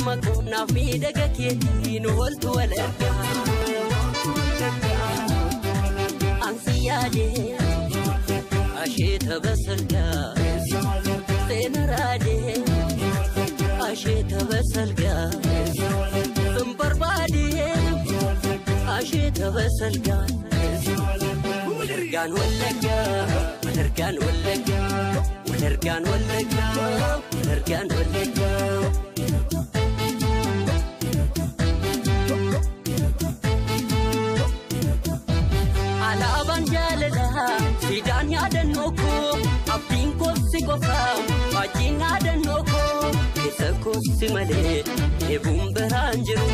Morma koo naaf miidhaga keetiin waltu wal argaa. Ansi yaadee asheeta basalgaa seena raadee asheeta basalgaa sun barbaadee asheeta basalgaa. Walargaan Wallaggaa walargaan Wallaggaa walargaan Wallaggaa walargaan Wallaggaa. Alaabaan jaalalaa siidaan yaadannoo koo abdiin koobsi qofaa faajjiin yaadannoo koo keessa koobsi malee eeguun biraan jiru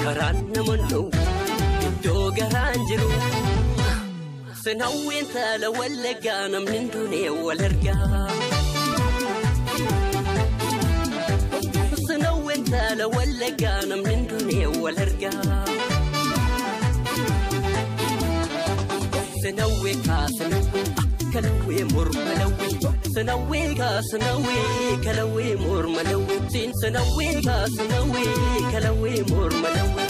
karaan nama dhowwu iddoo garaan jiru. Sinawween taala Wallaggaa namni hin duune wal argaa. Sinawween taala Wallaggaa namni hin duune wal argaa. Sinawwee kaasinawwee kalawwee morma lawwee sinawwee kaasinawwee kalawwee morma lawwee siin sinawwee kaasinawwee kalawwee morma lawwee.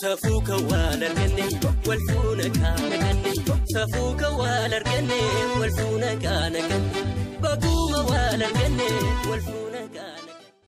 Safuu kan wal arganne wal fuuna kaana ganne safuu kan wal arganne wal fuuna kaana ganne baguuma wal arganne wal fuuna kaana.